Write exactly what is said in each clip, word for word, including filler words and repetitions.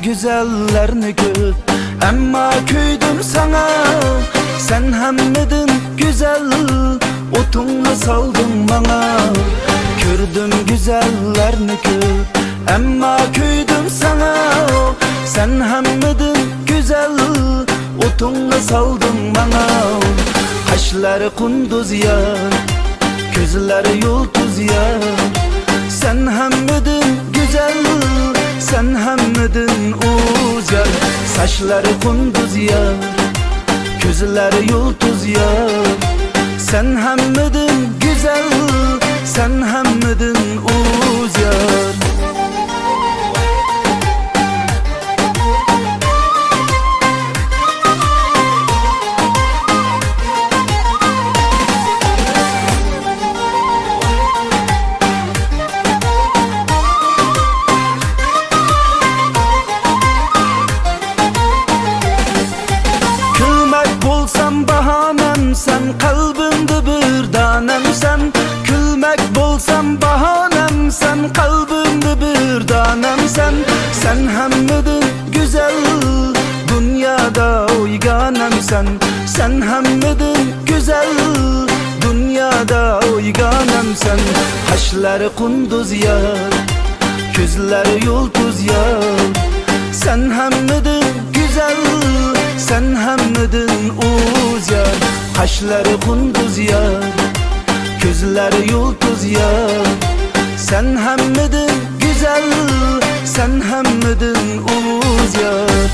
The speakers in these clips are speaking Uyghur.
گۈزەللەرنى كۆپ، ئەمما كۆيدۈم ساڭا. سەن ھەممىدىن گۈزەل، ئوتۇڭنى سالدىڭ ماڭا. كۆردۈم گۈزەللەرنى كۆپ، ئەمما كۆيدۈم ساڭا. سەن ھەممىدىن گۈزەل، ئوتۇڭنى سالدىڭ ماڭا. قاشلىرى قۇندۇز يار، كۆزلىرى يۇلتۇز يار. سەن ھەممىدىن گۈزەل، سەن ھەممىدىن ئۇز يار. ساچلىرى قۇندۇز يار، كۆزلىرى يۇلتۇز يار. سەن ھەممىدىن گۈزەل، سەن ھەممىدىن ئۇز يار. كۈلمەك بولسام باھانەم سەن، قەلبىمدە بىر دانەم سەن. كۈلمەك بولسام باھانەم سەن، قەلبىمدە بىر دانەم سەن. سەن ھەممىدىن گۈزەل، دۇنيادا يېگانەم سەن. سەن ھەممىدىن گۈزەل، دۇنيادا يېگانەم سەن. قاشلىرى قۇندۇز يار، كۆزلىرى يۇلتۇز يار. سەن ھەممىدىن گۈزەل، سەن ھەممىدىن ئۇز يار. قاشلىرى قۇندۇز يار، كۆزلىرى يۇلتۇز يار. سەن ھەممىدىن گۈزەل، سەن ھەممىدىن ئۇز يار.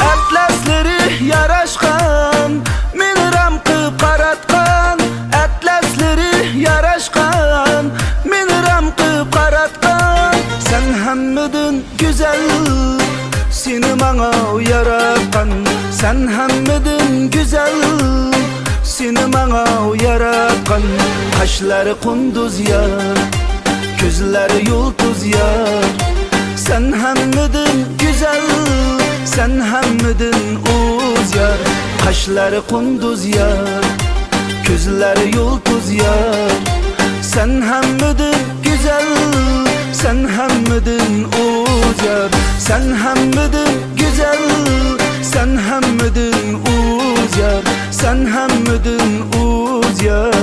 ئەتلەسلىرى ياراشقان، مېنى رام قىپ قاراتقان. ئەتلەسلىرى ياراشقان، مېنى رام قىپ قاراتقان. سەن ھەممىدىن گۈزەل، سېنى ماڭا ياراتقان. سەن ھەممىدىن گۈزەل، سېنى ماڭا ياراتقان. قاشلىرى قۇندۇز يار، كۆزلىرى يۇلتۇز يار. سەن ھەممىدىن گۈزەل، سەن ھەممىدىن ئۇز يار. قاشلىرى قۇندۇز يار، كۆزلىرى يۇلتۇز يار. سەن ھەممىدىن گۈزەل، سەن ھەممىدىن ئۇز يار. سەن ھەممىدىن گۈزەل، سەن ھەممىدىن ئۇز يار. سەن ھەممىدىن ئۇز يار.